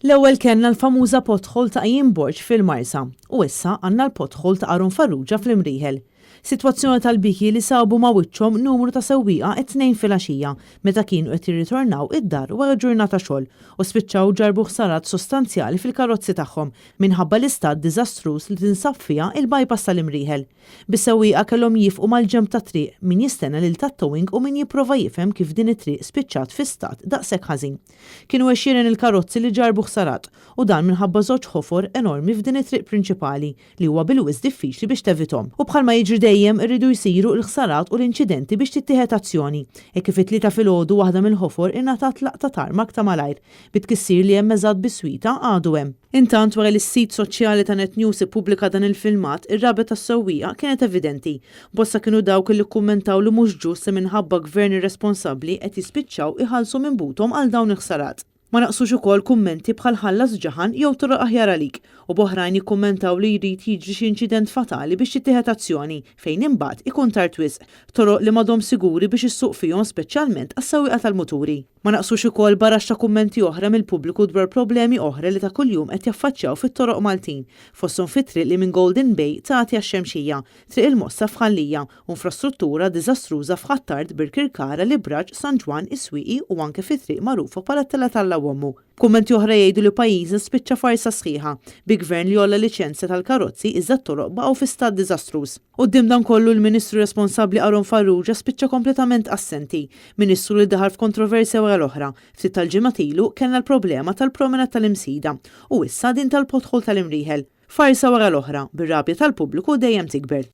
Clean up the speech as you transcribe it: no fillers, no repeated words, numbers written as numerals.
L-ewwel kellna l-famuża pothole ta' Ian Borg fil-Marsa u issa għandna l-pothole ta' Aaron Farrugia fl-Imrieħel. Sitwazzjoni tal-biki li sabu ma' wiċċhom numru ta' sewwieqa t-Tnejn filgħaxija meta kienu qed jirritornaw id-dar wara ġurnata xogħol u spiċċaw ġarrbu ħsarat sostanzjali fil-karozzi tagħhom minħabba l-istat diżastruż li tinsab fiha il-bypass tal-Imrieħel. Bis-sewwieqa kellhom jiefqu mal-ġenb tat-triq, min jistenna lil tat-towing u min jipprova jifhem kif din it-triq spiċċat fi stat daqshekk ħażin. Kienu għexieren il-karozzi li ġarrbu ħsarat, u dan minħabba żewġ ħofor enormi f'din it-triq prinċipali li huwa bil-wisq diffiċli biex tevithom. U bħalma jiġri dejjem, iridu jsiru l-ħsarat u l-inċidenti biex tittieħed azzjoni, hekk kif it-Tlieta filgħodu waħda mill-ħofor ingħatat laqta tarmak ta' malajr, bit-tkissir li hemm eżatt biswitha għadu hemm. Intant, wara li s-sit soċjali ta' Net News ippubblika dan il-filmat, ir-rabja tas-sewwieqa kienet evidenti. Bosta kienu dawk li kkummentaw li mhux ġust li minħabba gvern irresponsabbli qed jispiċċaw iħallsu minn buthom għal dawn il-ħsarat. Ma naqsux ukoll kummenti bħal ħallas ġaħan jew toroq aħjar għalik u b'oħrajn jikkummentaw li jrid jiġri xi inċident fatali biex tittieħed azzjoni fejn imbagħad ikun tard wisq. Toroq li m'għadhomx siguri biex issuq fihom speċjalment għas-sewwieqa tal-muturi. Ma naqsux ukoll baraxx ta' kummenti oħra mill-pubbliku dwar problemi oħra li ta' kuljum qed jaffaċċjaw fit-toroq Maltin, fosthom fit-triq li minn Golden Bay tagħti għax-Xemxija, Triq il-Mossa f'Ħal Lija, u infrastruttura diżastruża f'Ħ'Attard, Birkirkara, l-Ibraġ, San Ġwann, is-Swieqi u anke fi triq magħrufa bħala t-Tella t'Alla u Ommu. B'kummenti oħra jgħidu li pajjiżna spiċċa farsa sħiħa, bi Gvern li għolla liċenzja tal-karozzi iżda t-toroq baqgħu fi stat diżastruż. Quddiem dan kollu l-Ministru responsabbli Aaron Farrugia spiċċa kompletament assenti. Ministru li daħal f'kontroversja wara l-oħra. Ftit tal-ġimgħat ilu kellna l-problema tal-promenade tal-Imsida u issa din tal-pothole tal-Imrieħel. Farsa wara l-oħra, bir-rabja tal-pubbliku dejjem tikber.